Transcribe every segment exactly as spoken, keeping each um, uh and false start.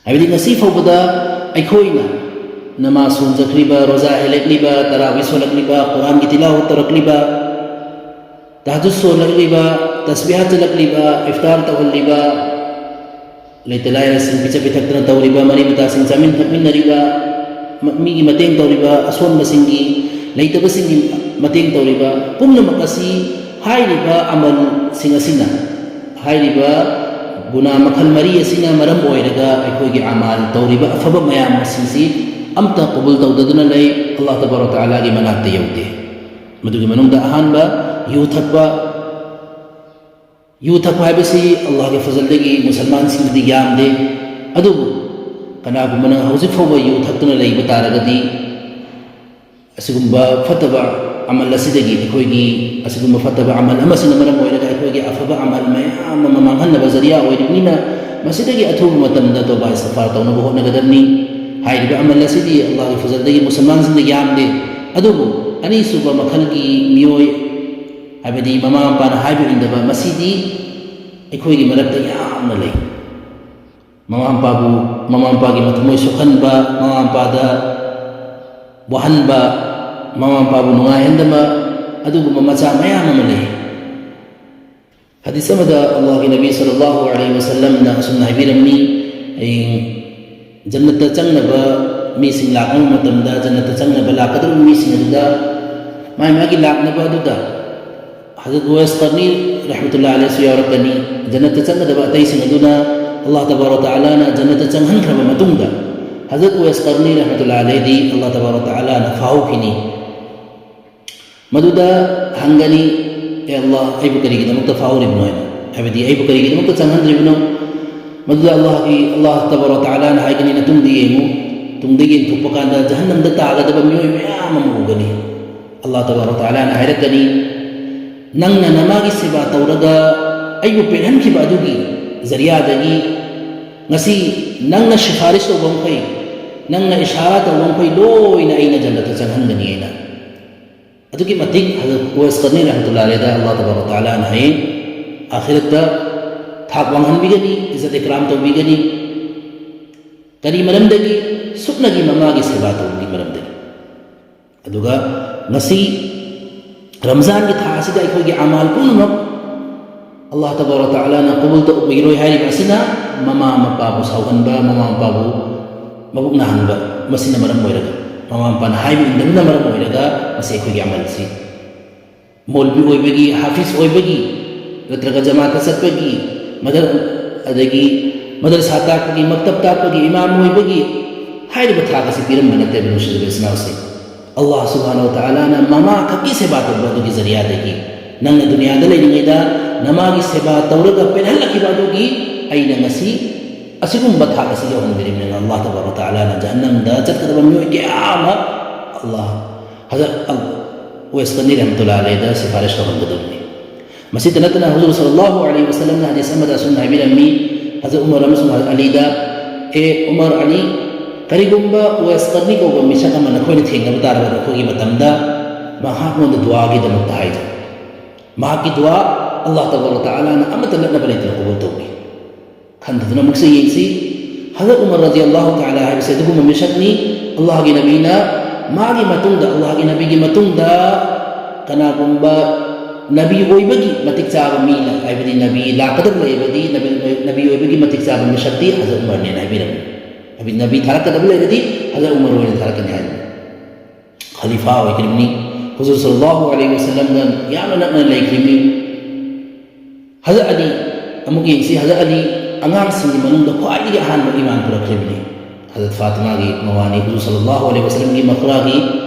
ꯍꯥꯏꯕꯗꯤ ꯉꯁꯤ ꯐꯥꯎꯕꯗ ꯑꯩꯈꯣꯏꯅ ꯅꯃꯥꯖ ꯁꯣꯟꯖꯈ꯭ꯔꯤꯕ, ꯔꯣꯖꯥ ꯍꯦꯜꯂꯛꯂꯤꯕ, ꯇꯔꯥꯋꯤ ꯁꯣꯜꯂꯛꯂꯤꯕ, ꯀꯨꯔꯥꯟꯒꯤ ꯇꯤꯂꯥꯋꯠ ꯇꯧꯔꯛꯂꯤꯕ, ꯇꯍꯖꯨꯗ ꯁꯣꯜꯂꯛꯂꯤꯕ, ꯇꯁꯕꯤꯍꯥ ꯆꯠꯂꯛꯂꯤꯕ, ꯏꯐꯇꯥꯔ ꯇꯧꯍꯜꯂꯤꯕ, ꯂꯩꯇ ꯂꯥꯏꯔꯁꯤꯡ ꯄꯤꯖ ꯄꯤꯊꯛꯇꯅ ꯇꯧꯔꯤꯕ, ꯃꯔꯤ ꯃꯇꯥꯁꯤꯡ ꯆꯥꯃꯤꯟ ꯊꯛꯃꯤꯟꯅꯔꯤꯕ, ꯃ-, ꯃꯤꯒꯤ ꯃꯇꯦꯡ ꯇꯧꯔꯤꯕ, ꯑꯁꯣꯟꯕꯁꯤꯡꯒꯤ, ꯂꯩꯇꯕꯁꯤꯡꯒꯤ ꯃꯇꯦꯡ ꯇꯧꯔꯤꯕ ꯄꯨꯝꯅꯃꯛ ꯑꯁꯤ ꯍꯥꯏꯔꯤꯕ ꯑꯃꯜꯁꯤꯡ ꯑꯁꯤꯅ, ꯍꯥꯏꯔꯤꯕ ꯒꯨꯅꯥ ꯃꯈꯜ ꯃꯔꯤ ꯑꯁꯤꯅ ꯃꯔꯝ ꯑꯣꯏꯔꯒ ꯑꯩꯈꯣꯏꯒꯤ ꯑꯃꯥꯜ ꯇꯧꯔꯤꯕ ꯑꯐꯕ ꯃꯌꯥꯝ ꯑꯁꯤꯁꯤ ꯑꯝꯇ ꯀꯕꯨꯜ ꯇꯧꯗꯗꯨꯅ ꯂꯩ, ꯑꯜꯂꯥꯍ ꯇꯕꯥꯔꯛ ꯇꯥꯂꯥꯒꯤ ꯃꯅꯥꯛꯇ ꯌꯧꯗꯦ꯫ ꯃꯗꯨꯒꯤ ꯃꯅꯨꯡꯗ ꯑꯍꯥꯟꯕ ꯌꯨ ꯊꯛꯄ, ꯌꯨ ꯊꯛꯄ ꯍꯥꯏꯕꯁꯤ ꯑꯜꯂꯥꯍꯒꯤ ꯐꯖꯜꯗꯒꯤ ꯃꯨꯁꯜꯃꯥꯟꯁꯤꯡꯗꯗꯤ ꯌꯥꯝꯗꯦ꯫ ꯑꯗꯨꯕꯨ ꯀꯅꯥꯒꯨꯝꯕꯅ ꯍꯧꯖꯤꯛ ꯐꯥꯎꯕ ꯌꯨ ꯊꯛꯇꯨꯅ ꯂꯩꯕ ꯇꯥꯔꯒꯗꯤ, ꯑꯁꯤꯒꯨꯝꯕ ꯐꯠꯇꯕ ꯑꯃꯜ ꯑꯁꯤꯗꯒꯤ ꯑꯩꯈꯣꯏꯒꯤ, ꯑꯁꯤꯒꯨꯝꯕ ꯐꯠꯇꯕ ꯑꯃꯜ ꯑꯃꯁꯤꯅ ꯃꯔꯝ ꯑꯣꯏꯔꯒ ꯑꯩꯈꯣꯏꯒꯤ ꯑꯐꯕ ꯑꯃꯜ ꯃꯌꯥꯝ ꯑꯃ ꯃꯥꯡꯍꯟꯅꯕ ꯖꯔꯤꯌꯥ ꯑꯣꯏꯔꯤꯕꯅꯤꯅ, ꯃꯁꯤꯗꯒꯤ ꯑꯊꯨꯕ ꯃꯇꯝꯗ ꯇꯧꯕꯥ ꯏꯁꯇꯤꯒꯐꯥꯔ ꯇꯧꯅꯕ ꯍꯣꯠꯅꯒꯗꯕꯅꯤ꯫ ꯍꯥꯏꯔꯤꯕ ꯑꯃꯜ ꯑꯁꯤꯗꯤ ꯑꯜꯂꯥꯍꯒꯤ ꯐꯖꯜꯗꯒꯤ ꯃꯨꯁꯜꯃꯥꯟꯁꯤꯡꯗ ꯌꯥꯝꯗꯦ꯫ ꯑꯗꯨꯕꯨ ꯑꯅꯤꯁꯨꯕ ꯃꯈꯜꯒꯤ ꯃꯤꯑꯣꯏ, ꯍꯥꯏꯕꯗꯤ ꯃꯃꯥ ꯃꯄꯥꯅ ꯍꯥꯏꯕ ꯏꯟꯗꯕ, ꯃꯁꯤꯗꯤ ꯑꯩꯈꯣꯏꯒꯤ ꯃꯔꯛꯇ ꯌꯥꯝꯅ ꯂꯩ꯫ ꯃꯃꯥ ꯃꯄꯥꯕꯨ, ꯃꯃꯥ ꯃꯄꯥꯒꯤ ꯃꯊꯃꯣꯏ ꯁꯣꯛꯍꯟꯕ, ꯃꯃꯥ ꯃꯄꯥꯗ ꯋꯥꯍꯟꯕ, ꯃꯃꯥ ꯃꯄꯥꯕꯨ ꯅꯨꯡꯉꯥꯏꯍꯟꯗꯕ, ꯑꯗꯨꯒꯨꯝꯕ ꯃꯆꯥ ꯃꯌꯥꯝ ꯑꯃ ꯂꯩ꯫ ꯍꯗꯤꯁ ꯑꯃꯗ ꯑꯜꯂꯥꯍꯒꯤ ꯅꯕꯤ ꯁꯜꯂꯜꯂꯥꯍꯨ ꯑꯂꯩꯍꯤ ꯋꯁꯜꯂꯝꯅ ꯑꯁꯨꯝꯅ ꯍꯥꯏꯕꯤꯔꯝꯃꯤ, ꯍꯌꯦꯡ ꯖꯟꯅꯠꯇ ꯆꯪꯅꯕ ꯃꯤꯁꯤꯡ ꯂꯥꯛꯄ ꯃꯇꯝꯗ, ꯖꯟꯅꯠꯇ ꯆꯪꯅꯕ ꯂꯥꯛꯀꯗꯧꯔꯤꯕ ꯃꯤꯁꯤꯡ ꯑꯗꯨꯗ ꯃꯥꯏ ꯃꯥꯒꯤ ꯂꯥꯛꯅꯕ ꯑꯗꯨꯗ ꯍꯖꯔꯠ ꯎꯋꯦꯁ ꯀꯔꯅꯤ ꯔꯍꯃꯇꯨꯜꯂꯥꯍꯤ ꯑꯂꯩꯍꯤꯁꯨ ꯌꯥꯎꯔꯛꯀꯅꯤ꯫ ꯖꯟꯅꯠꯇ ꯆꯪꯒꯗꯕ ꯑꯇꯩꯁꯤꯡ ꯑꯗꯨꯅ ꯑꯜꯂꯥꯍ ꯇꯕꯥꯔꯛ ꯇꯥꯂꯥꯅ ꯖꯟꯅꯠꯇ ꯆꯪꯍꯟꯈ꯭ꯔꯕ ꯃꯇꯨꯡꯗ, ꯍꯖꯔꯠ ꯎꯋꯦꯁ ꯀꯔꯅꯤ ꯔꯍꯃꯇꯨꯜꯂꯥꯍꯤ ꯑꯂꯩꯍꯤꯗꯤ ꯑꯜꯂꯥꯍ ꯇꯕꯥꯔꯛ ꯇꯥꯂꯥꯅ ꯐꯥꯍꯧꯈꯤꯅꯤ꯫ ꯃꯗꯨꯗ ꯍꯪꯒꯅꯤ, "ꯑꯦ ꯑꯜꯂꯥꯍ, ꯑꯩꯕꯨ ꯀꯔꯤꯒꯤꯗꯃꯛꯇ ꯐꯥꯍꯧꯔꯤꯕꯅꯣ?" ꯍꯥꯏꯅ, ꯍꯥꯏꯕꯗꯤ, "ꯑꯩꯕꯨ ꯀꯔꯤꯒꯤꯗꯃꯛꯇ ꯆꯪꯍꯟꯗ꯭ꯔꯤꯕꯅꯣ?" ꯃꯗꯨꯗ ꯑꯜꯂꯥꯍꯒꯤ, ꯑꯜꯂꯥꯍ ꯇꯕꯥꯔꯛ ꯇꯥꯂꯥꯅ ꯍꯥꯏꯒꯅꯤ, "ꯅꯇꯨꯡꯗ ꯌꯦꯡꯉꯨ, ꯇꯨꯡꯗ ꯌꯦꯡꯊꯣꯛꯄ ꯀꯥꯟꯗ ꯖꯍꯟꯅꯝꯗ ꯇꯥꯒꯗꯕ ꯃꯤꯑꯣꯏ ꯃꯌꯥꯝ ꯑꯃ ꯎꯒꯅꯤ꯫" ꯑꯜꯂꯥꯍ ꯇꯕꯥꯔꯛ ꯇꯥꯂꯥꯅ ꯍꯥꯏꯔꯛꯀꯅꯤ, "ꯅꯪꯅ ꯅꯃꯥꯒꯤ ꯁꯦꯕꯥ ꯇꯧꯔꯒ ꯑꯩꯕꯨ ꯄꯦꯟꯍꯟꯈꯤꯕ ꯑꯗꯨꯒꯤ ꯖꯔꯤꯌꯥꯗꯒꯤ ꯉꯁꯤ ꯅꯪꯅ ꯁꯤꯐꯥꯔꯤꯁ ꯇꯧꯕ ꯃꯈꯩ, ꯅꯪꯅ ꯏꯁꯥꯔꯥ ꯇꯧꯕ ꯃꯈꯩ ꯂꯣꯏꯅ ꯑꯩꯅ ꯖꯟꯅꯠꯇ ꯆꯪꯍꯟꯒꯅꯤ" ꯍꯥꯏꯅ꯫ ꯑꯗꯨꯛꯀꯤ ꯃꯇꯤꯛ ꯍꯖꯔꯠ ꯎꯋꯦꯁ ꯀꯔꯅꯤ ꯔꯍꯃꯇꯨꯜꯂꯥꯍꯤ ꯑꯂꯩꯍꯤꯗ ꯑꯜꯂꯥꯍ ꯇꯕꯥꯔꯛ ꯇꯥꯂꯥꯅ ꯍꯌꯦꯡ ꯑꯥꯈꯤꯔꯠꯇ ꯊꯥꯛ ꯋꯥꯡꯍꯟꯕꯤꯒꯅꯤ, ꯏꯖꯠ ꯏꯀ꯭ꯔꯥꯝ ꯇꯧꯕꯤꯒꯅꯤ꯫ ꯀꯔꯤ ꯃꯔꯝꯗꯒꯤ? ꯁꯨꯞꯅꯒꯤ ꯃꯃꯥꯒꯤ ꯁꯦꯕꯥ ꯇꯧꯕꯒꯤ ꯃꯔꯝꯗꯒꯤ꯫ ꯑꯗꯨꯒ ꯉꯁꯤ ꯔꯝꯖꯥꯟꯒꯤ ꯊꯥ ꯑꯁꯤꯗ ꯑꯩꯈꯣꯏꯒꯤ ꯑꯃꯥꯜ ꯄꯨꯝꯅꯃꯛ ꯑꯜꯂꯥꯍ ꯇꯕꯥꯔꯛ ꯇꯥꯂꯥꯅ ꯀꯕꯨꯜ ꯇꯧꯕꯤꯔꯣꯏ ꯍꯥꯏꯔꯤꯕ ꯑꯁꯤꯅ ꯃꯃꯥ ꯃꯄꯥꯕꯨ ꯁꯥꯎꯍꯟꯕ, ꯃꯃꯥ ꯃꯄꯥꯕꯨ ꯃꯕꯨꯛ ꯅꯥꯍꯟꯕ, ꯃꯁꯤꯅ ꯃꯔꯝ ꯑꯣꯏꯔꯒ, ꯃꯃꯥ ꯃꯄꯥꯅ ꯍꯥꯏꯕ ꯏꯟꯗꯕꯅ ꯃꯔꯝ ꯑꯣꯏꯔꯒ ꯃꯁꯤ ꯑꯩꯈꯣꯏꯒꯤ ꯑꯃꯜꯁꯤ ꯃꯧꯂꯕꯤ ꯑꯣꯏꯕꯒꯤ, ꯍꯥꯐꯤꯖ ꯑꯣꯏꯕꯒꯤ, ꯅꯠꯇ꯭ꯔꯒ ꯖꯃꯥꯠꯇ ꯆꯠꯄꯒꯤ, ꯃꯗꯔ-, ꯑꯗꯒꯤ ꯃꯗꯔꯁꯥ ꯇꯥꯛꯄꯒꯤ, ꯃꯛꯇꯕ ꯇꯥꯛꯄꯒꯤ, ꯏꯃꯥꯝ ꯑꯣꯏꯕꯒꯤ ꯍꯥꯏꯔꯤꯕ ꯊꯥꯛ ꯑꯁꯤ ꯄꯤꯔꯝꯕ ꯅꯠꯇꯦꯕ, ꯅꯨꯡꯁꯤꯔꯕ ꯏꯆꯤꯟ ꯏꯅꯥꯎꯁꯤꯡ꯫ ꯑꯜꯂꯥꯍ ꯁꯨꯕꯍꯥꯅꯍꯨ ꯋ ꯇꯥꯂꯥꯅ ꯃꯃꯥ ꯈꯛꯀꯤ ꯁꯦꯕꯥ ꯇꯧꯕ ꯑꯗꯨꯒꯤ ꯖꯔꯤꯌꯥꯗꯒꯤ, ꯅꯪꯅ ꯗꯨꯅꯤꯌꯥꯗ ꯂꯩꯔꯤꯉꯩꯗ ꯅꯃꯥꯒꯤ ꯁꯦꯕꯥ ꯇꯧꯔꯒ ꯄꯦꯟꯍꯜꯂꯛꯈꯤꯕ ꯑꯗꯨꯒꯤ ꯑꯩꯅ ꯉꯁꯤ ꯑꯁꯤꯒꯨꯝꯕ ꯊꯥꯛ ꯑꯁꯤ ꯌꯧꯍꯟꯕꯤꯔꯤꯕꯅꯤꯅ, ꯑꯜꯂꯥꯍ ꯇꯕꯥꯔꯛ ꯋ ꯇꯥꯂꯥꯅ ꯖꯍꯟꯅꯝꯗ ꯆꯠꯀꯗꯕ ꯃꯤꯑꯣꯏ ꯀꯌꯥ ꯑꯃ ꯑꯜꯂꯥꯍ ꯍꯖꯔꯠ ꯑꯜ ꯋꯦꯁ ꯀꯔꯅꯤ ꯔꯍꯃꯇꯨꯜꯂꯥꯍꯤ ꯑꯂꯩꯍꯤꯗ ꯁꯤꯐꯥꯔꯤꯁ ꯇꯧꯍꯟꯒꯗꯕꯅꯤ꯫ ꯃꯁꯤꯇ ꯅꯠꯇꯅ ꯍꯨꯖꯨꯔ ꯁꯜꯂꯜꯂꯥꯍꯨ ꯑꯂꯩꯍꯤ ꯋꯁꯜꯂꯝꯅ ꯍꯗꯤꯁ ꯑꯃꯗ ꯑꯁꯨꯝꯅ ꯍꯥꯏꯕꯤꯔꯝꯃꯤ, ꯍꯖꯔꯠ ꯎꯃꯔ ꯑꯃꯁꯨꯡ ꯍꯖꯔꯠ ꯑꯂꯤꯗ, "ꯑꯦ ꯎꯃꯔ, ꯑꯂꯤ, ꯀꯔꯤꯒꯨꯝꯕ ꯋꯦꯁ ꯀꯔꯅꯤ ꯀꯧꯕ ꯃꯤꯁꯛ ꯑꯃ ꯅꯈꯣꯏꯅ ꯊꯦꯡꯅꯕ ꯇꯥꯔꯕ ꯅꯈꯣꯏꯒꯤ ꯃꯇꯝꯗ, ꯃꯍꯥꯛꯉꯣꯟꯗ ꯗꯨꯋꯥꯒꯤꯗꯃꯛꯇ ꯍꯥꯏꯖꯧ꯫ ꯃꯍꯥꯛꯀꯤ ꯗꯨꯋꯥ ꯑꯜꯂꯥꯍ ꯇꯕꯥꯔꯛ ꯋ ꯇꯥꯂꯥꯅ ꯑꯃꯠꯇ ꯅꯠꯅꯕ ꯂꯩꯇꯅ ꯀꯕꯨꯜ ꯇꯧꯕꯤ"꯫ ꯈꯟꯊꯗꯨꯅ ꯑꯃꯨꯛꯁꯨ ꯌꯦꯡꯁꯤ꯫ ꯍꯖꯔꯠ ꯎꯃꯔ ꯔꯗꯤꯌꯜꯂꯥꯍꯨ ꯇꯥꯂꯥ ꯍꯥꯏꯕꯁꯦ ꯑꯗꯨꯒꯨꯝꯕ ꯃꯤꯁꯛꯅꯤ꯫ ꯑꯜꯂꯥꯍꯒꯤ ꯅꯕꯤꯅ, ꯃꯥꯒꯤ ꯃꯇꯨꯡꯗ, ꯑꯜꯂꯥꯍꯒꯤ ꯅꯕꯤꯒꯤ ꯃꯇꯨꯡꯗ ꯀꯅꯥꯒꯨꯝꯕ ꯅꯕꯤ ꯑꯣꯏꯕꯒꯤ ꯃꯇꯤꯛ ꯆꯥꯕ ꯃꯤ, ꯍꯥꯏꯕꯗꯤ ꯅꯕꯤ ꯂꯥꯛꯀꯗꯕ ꯂꯩꯔꯕꯗꯤ ꯅꯕꯤ, ꯅꯕꯤ ꯑꯣꯏꯕꯒꯤ ꯃꯇꯤꯛ ꯆꯥꯕ ꯃꯤꯁꯛꯇꯤ ꯍꯖꯔꯠ ꯎꯃꯔꯅꯦꯅ ꯍꯥꯏꯕꯤꯔꯝꯃꯤ꯫ ꯍꯥꯏꯕꯗꯤ ꯅꯕꯤ ꯊꯥꯔꯛꯀꯗꯕ ꯂꯩꯔꯗꯤ ꯍꯖꯔꯠ ꯎꯃꯔ ꯑꯣꯏꯅ ꯊꯥꯔꯛꯀꯅꯤ ꯍꯥꯏꯕꯅꯤ꯫ ꯈꯂꯤꯐꯥ ꯑꯣꯏꯈ꯭ꯔꯤꯕꯅꯤ꯫ ꯍꯨꯖꯨꯔ ꯁꯜꯂꯜꯂꯥꯍꯨ ꯑꯂꯩꯍꯤ ꯋꯁꯜꯂꯝꯒ ꯌꯥꯝꯅ ꯅꯛꯅ ꯂꯩꯈ꯭ꯔꯤꯕꯅꯤ꯫ ꯍꯖꯔꯠ ꯑꯂꯤ ꯑꯃꯨꯛ ꯌꯦꯡꯁꯤ꯫ ꯍꯖꯔꯠ ꯑꯂꯤ ꯑꯉꯥꯡꯁꯤꯡꯒꯤ ꯃꯅꯨꯡꯗ ꯈ꯭ꯋꯥꯏꯗꯒꯤ ꯑꯍꯥꯟꯕ ꯏꯃꯥꯟ ꯄꯨꯔꯛꯈꯤꯕꯅꯤ꯫ ꯍꯖꯔꯠ ꯐꯥꯇꯤꯃꯥꯒꯤ ꯃꯋꯥꯅꯤ, ꯍꯨꯖꯨꯔ ꯁꯜꯂꯜꯂꯥꯍꯨ ꯑꯂꯩꯍꯤ ꯋꯁꯜꯂꯝꯒꯤ ꯃꯈꯨꯔꯥꯒꯤ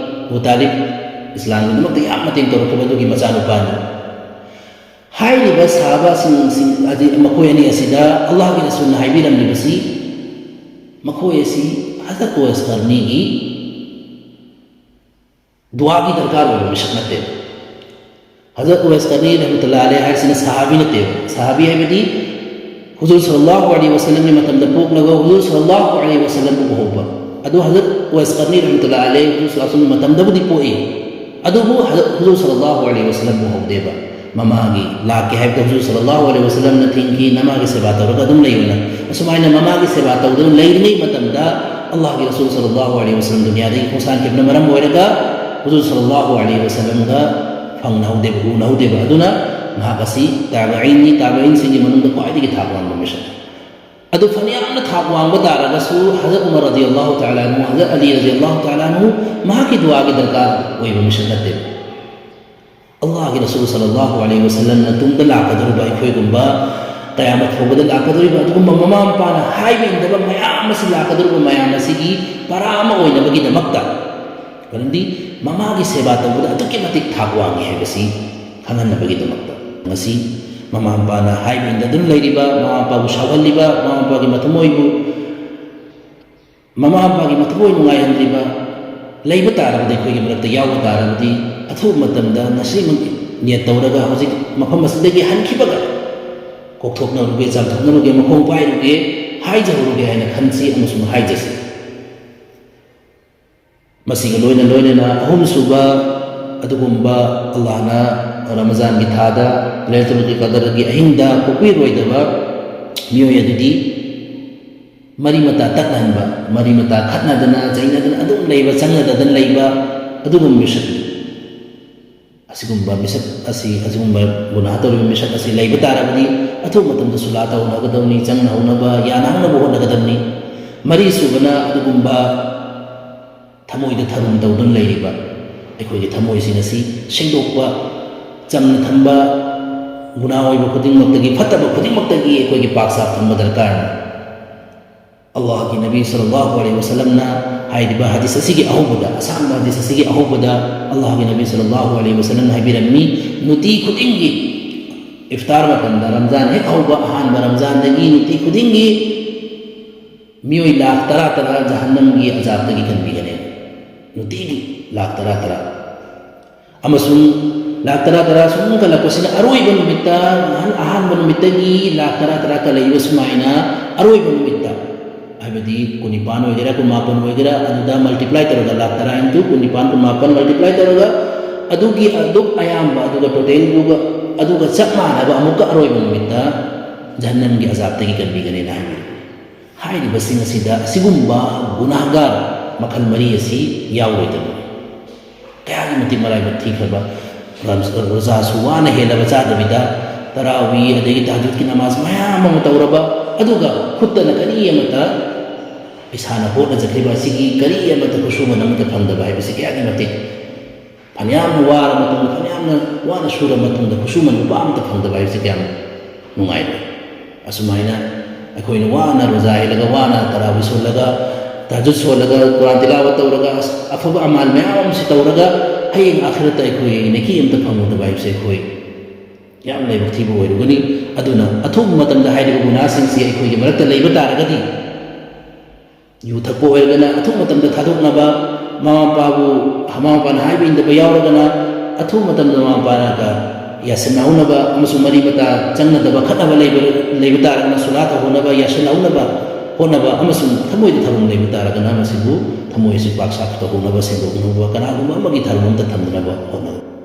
ꯑꯕꯨ ꯇꯥꯂꯤꯕ ꯏꯁꯂꯥꯝꯒꯤꯗꯃꯛꯇ ꯌꯥꯝ ꯃꯇꯦꯡ ꯇꯧꯔꯛꯈꯤꯕ ꯑꯗꯨꯒꯤ ꯃꯆꯥꯅꯨꯄꯥꯅꯤ꯫ ꯍꯥꯏꯔꯤꯕ ꯁꯍꯥꯕꯥꯁꯤꯡ, ꯁꯤꯡ ꯑꯗꯤ ꯃꯈꯣꯏ ꯑꯅꯤ ꯑꯁꯤꯗ ꯑꯜꯂꯥꯍꯒꯤ ꯔꯁꯨꯜꯅ ꯍꯥꯏꯕꯤꯔꯝꯂꯤꯕꯁꯤ, ꯃꯈꯣꯏ ꯑꯁꯤ ꯍꯖꯔꯠ ꯎꯋꯦꯁ ꯀꯔꯅꯤꯒꯤ ꯗꯨꯋꯥꯒꯤ ꯗꯔꯀꯥꯔ ꯑꯣꯏꯕ ꯃꯤꯁꯛ ꯅꯠꯇꯦ꯫ ꯍꯖꯔꯠ ꯎꯋꯦꯁ ꯀꯔꯅꯤ ꯔꯍꯃꯇꯨꯜꯂꯥꯍꯤ ꯑꯂꯩꯍꯤ ꯍꯥꯏꯁꯤꯅ ꯁꯍꯥꯕꯤ ꯅꯠꯇꯦꯕ꯫ ꯁꯍꯥꯕꯤ ꯍꯥꯏꯕꯗꯤ ꯍꯨꯖꯨꯔ ꯁꯜꯂꯜꯂꯥꯍꯨ ꯑꯂꯩꯍꯤ ꯋꯁꯜꯂꯝꯒꯤ ꯃꯇꯝꯗ ꯄꯣꯛꯂꯒ ꯍꯨꯖꯨꯔ ꯁꯜꯂꯜꯂꯥꯍꯨ ꯑꯂꯩꯍꯤ ꯋꯁꯜꯂꯝ ꯎꯍꯧꯕ꯫ ꯑꯗꯨ ꯍꯖꯔꯠ ꯎꯋꯦꯁ ꯀꯔꯅꯤ ꯔꯍꯃꯇꯨꯜꯂꯥꯍꯤ ꯑꯂꯩꯍꯤ ꯍꯨꯖꯨꯔ ꯁꯜꯂꯜꯂꯥꯍꯨ ꯑꯂꯩꯍꯤ ꯋꯁꯜꯂꯝꯒꯤ ꯃꯇꯝꯗꯕꯨꯗꯤ ꯄꯣꯛꯏ, ꯑꯗꯨꯕꯨ ꯍꯖꯔꯠ ꯍꯨꯖꯨꯔ ꯁꯜꯂꯜꯂꯥꯍꯨ ꯑꯂꯩꯍꯤ ꯋꯁꯜꯂꯝ ꯎꯍꯧꯗꯦꯕ꯫ ꯃꯃꯥꯒꯤ ꯂꯥꯛꯀꯦ ꯍꯥꯏꯕꯗ ꯍꯨꯖꯨꯔ ꯁꯜꯂꯜꯂꯥꯍꯨ ꯑꯂꯩꯍꯤ ꯋꯁꯜꯂꯝꯅ ꯊꯤꯡꯈꯤ, "ꯅꯃꯥꯒꯤ ꯁꯦꯕꯥ ꯇꯧꯔꯒ ꯑꯗꯨꯝ ꯂꯩꯌꯨꯅ"꯫ ꯑꯁꯨꯃꯥꯏꯅ ꯃꯃꯥꯒꯤ ꯁꯦꯕꯥ ꯇꯧꯗꯨꯅ ꯂꯩꯔꯤꯉꯩ ꯃꯇꯝꯗ, ꯑꯜꯂꯥꯍꯒꯤ ꯔꯁꯨꯜ ꯁꯜꯂꯜꯂꯥꯍꯨ ꯑꯂꯩꯍꯤ ꯋꯥꯁꯜꯂꯝ ꯗꯨꯅꯤꯌꯥꯗꯒꯤ ꯈꯣꯡꯁꯥꯟꯈꯤꯕꯅ ꯃꯔꯝ ꯑꯣꯏꯔꯒ, ꯍꯨꯖꯨꯔ ꯁꯜꯂꯜꯂꯥꯍꯨ ꯑꯂꯩꯍꯤ ꯋꯥꯁꯜꯂꯝꯒ ꯐꯪꯅꯍꯧꯗꯦꯕ, ꯎꯅꯍꯧꯗꯦꯕ꯫ ꯑꯗꯨꯅ ꯃꯍꯥꯛ ꯑꯁꯤ ꯇꯥꯕꯏꯟꯅꯤ, ꯇꯥꯕꯏꯟꯁꯤꯡꯒꯤ ꯃꯅꯨꯡꯗ ꯈ꯭ꯋꯥꯏꯗꯒꯤ ꯊꯥꯛ ꯋꯥꯡꯕ ꯃꯤꯁꯛꯅꯤ꯫ ꯑꯗꯨ ꯐꯅꯌꯥꯝꯅ ꯊꯥꯛ ꯋꯥꯡꯕ ꯇꯥꯔꯒꯁꯨ, ꯍꯖꯔꯠ ꯎꯃꯔ ꯔꯗꯤꯌꯜꯂꯥꯍꯨ ꯇꯥꯂꯥ ꯑꯟꯍꯨ, ꯍꯖꯔꯠ ꯑꯂꯤ ꯔꯗꯤꯌꯜꯂꯥꯍꯨ ꯇꯥꯂꯥ ꯑꯟꯍꯨ, ꯃꯍꯥꯛꯀꯤ ꯗꯨꯋꯥꯒꯤ ꯗꯔꯀꯥꯔ ꯑꯣꯏꯕ ꯃꯤꯁꯛ ꯅꯠꯇꯦꯕ꯫ ꯑꯜꯂꯥꯍꯒꯤ ꯔꯁꯨꯜ ꯁꯜꯂꯜꯂꯥꯍꯨ ꯑꯂꯩꯍꯤ ꯋꯥꯁꯜꯂꯝꯅ ꯇꯨꯡꯗ ꯂꯥꯛꯀꯗꯧꯔꯤꯕ ꯑꯩꯈꯣꯏꯒꯨꯝꯕ, ꯀꯌꯥꯃꯠ ꯐꯥꯎꯕꯗ ꯂꯥꯛꯀꯗꯧꯔꯤꯕ ꯑꯗꯨꯒꯨꯝꯕ ꯃꯃꯥ ꯃꯄꯥꯅ ꯍꯥꯏꯕ ꯏꯟꯗꯕ ꯃꯌꯥꯝ ꯑꯁꯤ, ꯂꯥꯛꯀꯗꯧꯔꯤꯕ ꯃꯌꯥꯝ ꯑꯁꯤꯒꯤ ꯄꯔꯥ ꯑꯃ ꯑꯣꯏꯅꯕꯒꯤꯗꯃꯛꯇ, ꯃꯔꯝꯗꯤ ꯃꯃꯥꯒꯤ ꯁꯦꯕꯥ ꯇꯧꯕꯗ ꯑꯗꯨꯛꯀꯤ ꯃꯇꯤꯛ ꯊꯥꯛ ꯋꯥꯡꯉꯤ ꯍꯥꯏꯕꯁꯤ ꯈꯪꯍꯟꯅꯕꯒꯤꯗꯃꯛꯇ꯫ ꯉꯁꯤ ꯃꯃꯥ ꯃꯄꯥꯅ ꯍꯥꯏꯕ ꯏꯟꯗꯗꯨꯅ ꯂꯩꯔꯤꯕ, ꯃꯃꯥ ꯃꯄꯥꯕꯨ ꯁꯥꯎꯍꯜꯂꯤꯕ, ꯃꯃꯥ ꯃꯄꯥꯒꯤ ꯃꯊꯃꯣꯏꯕꯨ, ꯃꯃꯥ ꯃꯄꯥꯒꯤ ꯃꯊꯃꯣꯏ ꯅꯨꯡꯉꯥꯏꯍꯟꯗ꯭ꯔꯤꯕ ꯂꯩꯕ ꯇꯥꯔꯕꯗꯤ, ꯑꯩꯈꯣꯏꯒꯤ ꯃꯔꯛꯇ ꯌꯥꯎꯕ ꯇꯥꯔꯕꯗꯤ, ꯑꯊꯨꯕ ꯃꯇꯝꯗ ꯉꯁꯤꯃꯛ ꯅꯤꯌꯠ ꯇꯧꯔꯒ ꯍꯧꯖꯤꯛ ꯃꯐꯝ ꯑꯁꯤꯗꯒꯤ ꯍꯟꯈꯤꯕꯒ ꯀꯣꯛꯊꯣꯛꯅꯔꯨꯒꯦ, ꯆꯥꯝꯊꯣꯛꯅꯔꯨꯒꯦ, ꯃꯈꯣꯡ ꯄꯥꯏꯔꯨꯒꯦ, ꯍꯥꯏꯖꯍꯧꯔꯨꯒꯦ ꯍꯥꯏꯅ ꯈꯟꯁꯤ ꯑꯃꯁꯨꯡ ꯍꯥꯏꯖꯁꯤ꯫ ꯃꯁꯤꯒ ꯂꯣꯏꯅ ꯂꯣꯏꯅꯅ ꯑꯍꯨꯝꯁꯨꯕ ꯑꯗꯨꯒꯨꯝꯕ, ꯑꯜꯂꯥꯍꯅ ꯔꯃꯖꯥꯟꯒꯤ ꯊꯥꯗ ꯂꯩꯂꯇꯨꯜ ꯀꯗꯔꯒꯤ ꯑꯍꯤꯡꯗ ꯄꯣꯛꯄꯤꯔꯣꯏꯗꯕ ꯃꯤꯑꯣꯏ ꯑꯗꯨꯗꯤ ꯃꯔꯤ ꯃꯇꯥ ꯇꯠꯅꯍꯟꯕ, ꯃꯔꯤ ꯃꯇꯥ ꯈꯠꯅꯗꯅ ꯆꯩꯅꯗꯅ ꯑꯗꯨꯝ ꯂꯩꯕ, ꯆꯪꯅꯗꯗꯅ ꯂꯩꯕ ꯑꯗꯨꯒꯨꯝꯕ ꯃꯤꯁꯛꯅꯤ꯫ ꯑꯁꯤꯒꯨꯝꯕ ꯃꯤꯁꯛ ꯑꯁꯤ, ꯑꯁꯤꯒꯨꯝꯕ ꯒꯨꯅꯥꯍ ꯇꯧꯔꯤꯕ ꯃꯤꯁꯛ ꯑꯁꯤ ꯂꯩꯕ ꯇꯥꯔꯕꯗꯤ, ꯑꯊꯨꯕ ꯃꯇꯝꯗ ꯁꯨꯂꯥ ꯇꯧꯅꯒꯗꯕꯅꯤ, ꯆꯪꯅꯍꯧꯅꯕ, ꯌꯥꯅꯍꯧꯅꯕ ꯍꯣꯠꯅꯒꯗꯕꯅꯤ꯫ ꯃꯔꯤꯁꯨꯕꯅ ꯑꯗꯨꯒꯨꯝꯕ ꯊꯃꯣꯏꯗ ꯊꯔꯨꯝ ꯇꯧꯗꯨꯅ ꯂꯩꯔꯤꯕ ꯑꯩꯈꯣꯏꯒꯤ ꯊꯃꯣꯏꯁꯤꯡ ꯑꯁꯤ ꯁꯦꯡꯗꯣꯛꯄ, ꯆꯝꯅ ꯊꯝꯕ, ꯒꯨꯅꯥ ꯑꯣꯏꯕ ꯈꯨꯗꯤꯡꯃꯛꯇꯒꯤ, ꯐꯠꯇꯕ ꯈꯨꯗꯤꯡꯃꯛꯇꯒꯤ ꯑꯩꯈꯣꯏꯒꯤ ꯄꯥꯛ ꯆꯥꯎꯊꯟꯕ ꯗꯔꯀꯥꯔꯅꯤ꯫ ꯑꯜꯂꯥꯍꯒꯤ ꯅꯕꯤ ꯁꯜꯂꯜꯂꯥꯍꯨ ꯑꯂꯩꯍꯤ ꯋꯥꯁꯜꯂꯝꯅ ꯍꯥꯏꯔꯤꯕ ꯍꯗꯤꯁ ꯑꯁꯤꯒꯤ ꯑꯍꯧꯕꯗ, ꯑꯁꯥꯡꯕ ꯍꯗꯤꯁ ꯑꯁꯤꯒꯤ ꯑꯍꯧꯕꯗ, ꯑꯜꯂꯥꯍꯒꯤ ꯅꯕꯤ ꯁꯜꯂꯜꯂꯥꯍꯨ ꯑꯂꯩꯍꯤ ꯋꯥꯁꯜꯂꯝꯅ ꯍꯥꯏꯕꯤꯔꯝꯃꯤ, ꯅꯨꯡꯇꯤ ꯈꯨꯗꯤꯡꯒꯤ ꯏꯐꯇꯥꯔ ꯃꯇꯝꯗ, ꯔꯝꯖꯥꯟ ꯍꯦꯛ ꯍꯧꯕ ꯑꯍꯥꯟꯕ ꯔꯝꯖꯥꯟꯗꯒꯤ ꯅꯨꯡꯇꯤ ꯈꯨꯗꯤꯡꯒꯤ ꯃꯤꯑꯣꯏ ꯂꯥꯈ ꯇꯔꯥ ꯇꯔꯥ ꯖꯍꯟꯅꯝꯒꯤ ꯑꯖꯥꯕꯇꯒꯤ ꯀꯟꯕꯤꯒꯅꯤ꯫ ꯅꯨꯡꯇꯤꯒꯤ ꯂꯥꯈ ꯇꯔꯥ ꯇꯔꯥ꯫ ꯑꯃꯁꯨꯡ ꯂꯥꯈ ꯇꯔꯥ ꯇꯔꯥ ꯁꯨꯝ ꯀꯜꯂꯛꯄꯁꯤꯅ, ꯑꯔꯣꯏꯕ ꯅꯨꯃꯤꯠꯇ, ꯅꯍꯥꯟ ꯑꯍꯥꯟꯕ ꯅꯨꯃꯤꯠꯇꯒꯤ ꯂꯥꯈ ꯇꯔꯥ ꯇꯔꯥ ꯀꯜꯂꯛꯏꯕ ꯁꯨꯃꯥꯏꯅ, ꯑꯔꯣꯏꯕ ꯅꯨꯃꯤꯠꯇ, ꯍꯥꯏꯕꯗꯤ ꯀꯨꯟꯅꯤꯄꯥꯟ ꯑꯣꯏꯒꯦꯔꯥ, ꯀꯨꯟꯃꯥꯄꯟ ꯑꯣꯏꯒꯦꯔꯥ, ꯑꯗꯨꯗ multiply ꯇꯧꯔꯒ, ꯂꯥꯈ ꯇꯔꯥ into ꯀꯨꯟꯅꯤꯄꯥꯟ, ꯀꯨꯟꯃꯥꯄꯟ multiply ꯇꯧꯔꯒ, ꯑꯗꯨꯒꯤ ꯑꯗꯨꯛ ꯑꯌꯥꯝꯕ, ꯑꯗꯨꯒ total ꯑꯗꯨꯒ, ꯑꯗꯨꯒ ꯆꯞ ꯃꯥꯟꯅꯕ ꯑꯃꯨꯛꯀ ꯑꯔꯣꯏꯕ ꯅꯨꯃꯤꯠꯇ ꯖꯍꯟꯅꯝꯒꯤ ꯑꯖꯥꯕꯇꯒꯤ ꯀꯟꯕꯤꯒꯅꯤꯅ ꯍꯥꯏꯕꯤꯔꯤ꯫ ꯍꯥꯏꯔꯤꯕꯁꯤꯡ ꯑꯁꯤꯗ ꯑꯁꯤꯒꯨꯝꯕ ꯒꯨꯅꯥꯍꯒꯥꯔ ꯃꯈꯜ ꯃꯔꯤ ꯑꯁꯤ ꯌꯥꯎꯔꯣꯏꯗꯕꯅꯤ꯫ ꯀꯌꯥꯒꯤ ꯃꯇꯤꯛ ꯃꯔꯥꯏꯕꯛ ꯊꯤꯈ꯭ꯔꯕ, ꯔꯣꯖꯥꯁꯨ ꯋꯥꯅ ꯍꯦꯜꯂꯕ ꯆꯥꯗꯕꯤꯗ, ꯇꯔꯥꯋꯤ ꯑꯗꯒꯤ ꯇꯍꯖꯨꯗꯀꯤ ꯅꯃꯥꯖ ꯃꯌꯥꯝ ꯑꯃ ꯇꯧꯔꯕ, ꯑꯗꯨꯒ ꯈꯨꯠꯇꯅ ꯀꯔꯤ ꯑꯃꯠꯇ ꯏꯁꯥꯅ ꯍꯣꯠꯅꯖꯈꯤꯕ ꯑꯁꯤꯒꯤ ꯀꯔꯤ ꯑꯃꯠꯇ ꯈꯨꯠꯁꯨꯃꯟ ꯑꯃꯠꯇ ꯐꯪꯗꯕ ꯍꯥꯏꯕꯁꯤ ꯀꯌꯥꯒꯤ ꯃꯇꯤꯛ, ꯐꯅꯌꯥꯝꯅ ꯋꯥꯔ ꯃꯇꯨꯡꯗ, ꯐꯅꯌꯥꯝꯅ ꯋꯥꯅ ꯁꯨꯔ ꯃꯇꯨꯡꯗ ꯈꯨꯠꯁꯨꯃꯟ ꯂꯨꯄꯥ ꯑꯃꯠꯇ ꯐꯪꯗꯕ ꯍꯥꯏꯕꯁꯤ ꯀꯌꯥꯝ ꯅꯨꯡꯉꯥꯏꯕ꯭ꯔꯥ? ꯑꯁꯨꯃꯥꯏꯅ ꯑꯩꯈꯣꯏꯅ ꯋꯥꯅ ꯔꯣꯖꯥ ꯍꯦꯜꯂꯒ, ꯋꯥꯅ ꯇꯔꯥꯕꯤ ꯁꯣꯜꯂꯒ, ꯇꯍꯖꯨꯗ ꯁꯣꯜꯂꯒ, ꯀꯨꯔꯥꯟ ꯇꯤꯂꯥꯋꯠ ꯇꯧꯔꯒ, ꯑꯁ, ꯑꯐꯕ ꯑꯃꯥꯜ ꯃꯌꯥꯝ ꯑꯃꯁꯤ ꯇꯧꯔꯒ, ꯍꯌꯦꯡ ꯑꯥꯈꯤꯔꯠꯇ ꯑꯩꯈꯣꯏ ꯅꯦꯀꯤ ꯑꯃꯠꯇ ꯐꯪꯉꯨꯗꯕ ꯍꯥꯏꯕꯁꯦ ꯑꯩꯈꯣꯏ ꯌꯥꯝ ꯂꯥꯏꯕꯛ ꯊꯤꯕ ꯑꯣꯏꯔꯨꯒꯅꯤ꯫ ꯑꯗꯨꯅ ꯑꯊꯨꯕ ꯃꯇꯝꯗ ꯍꯥꯏꯔꯤꯕ ꯒꯨꯅꯥꯁꯤꯡꯁꯤ ꯑꯩꯈꯣꯏꯒꯤ ꯃꯔꯛꯇ ꯂꯩꯕ ꯇꯥꯔꯒꯗꯤ, ꯌꯨ ꯊꯛꯄ ꯑꯣꯏꯔꯒꯅ ꯑꯊꯨꯕ ꯃꯇꯝꯗ ꯊꯥꯗꯣꯛꯅꯕ, ꯃꯃꯥ ꯃꯄꯥꯕꯨ, ꯃꯃꯥ ꯃꯄꯥꯅ ꯍꯥꯏꯕ ꯏꯟꯗꯕ ꯌꯥꯎꯔꯒꯅ ꯑꯊꯨꯕ ꯃꯇꯝꯗ ꯃꯃꯥ ꯃꯄꯥꯒ ꯌꯥꯁꯤꯟꯅꯍꯧꯅꯕ ꯑꯃꯁꯨꯡ ꯃꯔꯤ ꯃꯇꯥ ꯆꯪꯅꯗꯕ, ꯈꯠꯅꯕ ꯂꯩꯕ, ꯂꯩꯕ ꯇꯥꯔꯒꯅ ꯁꯨꯂꯥ ꯇꯧꯍꯧꯅꯕ, ꯌꯥꯁꯤꯟꯅꯍꯧꯅꯕ ꯍꯣꯠꯅꯕ, ꯑꯃꯁꯨꯡ ꯊꯃꯣꯏꯗ ꯊꯔꯨꯝ ꯂꯩꯕ ꯇꯥꯔꯒꯅ ꯃꯁꯤꯕꯨ ꯊꯃꯣꯏ ꯑꯁꯤ ꯄꯥꯛ ꯁꯥꯐ ꯇꯧꯍꯧꯅꯕ, ꯁꯦꯡꯗꯣꯛꯅꯕ, ꯀꯅꯥꯒꯨꯝꯕ ꯑꯃꯒꯤ ꯊꯔꯨꯝ ꯑꯃꯠꯇ ꯊꯝꯗꯅꯕ ꯍꯣꯠꯅꯕ꯫